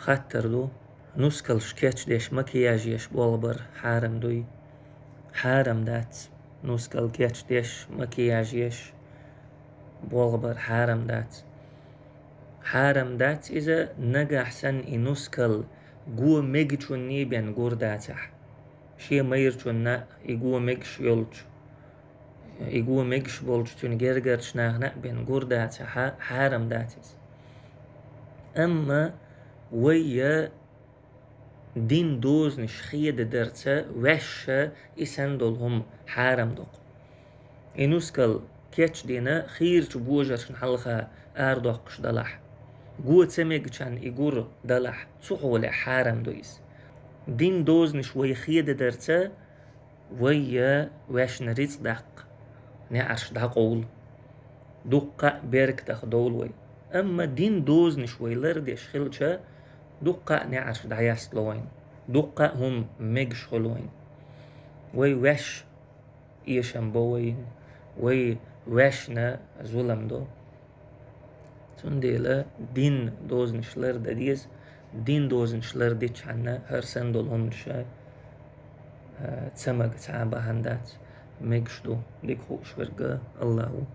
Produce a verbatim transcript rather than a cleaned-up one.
Хаттар ду: нускалш кечдеш, макияж еш болх бар хьарам дуй? Хьарам дац. Нускал кечдеш, макияж еш болх бар хьарам дац. Хьарам дац иза, нагахь санна и нускал го мегачунна бен гур дацахь. Шен майрачунна и го мегаш йолчу, и го мегаш болчу цуьнан гергарчу нахана а бен гур дацахь, хьарам дац иза. Амма вай я дин дозанаш хедадарца ваьшша и санна долу хӀума хьарам докху. И нускал кечдина хийрачу божаршна хьалха арадоккхуш далахь, го ца мегачарна и гур далахь, цу хьолехь хьарам ду иза. Дин дозанаш вай хедадарца вай я ваьшна рицкъ даккха, неӀарш дӀакъовла. Дуккха а беркатах довла вай. Амма дин дозанаш вай лардеш хилча, дуккха а неӀарш дӀаястало вайна. Дуккха а хӀума мегаш хуьлу вайна. Вай ваьш эшам бо вайна, вай ваьшна зулам до. Цундела дин дозанаш лардан деза, дин дозанаш лардичхьана хӀара санна долу хӀуманаш, а, ца мага цхьа а бахьана дац, мегаш ду, дика хууш верг Аллах ву.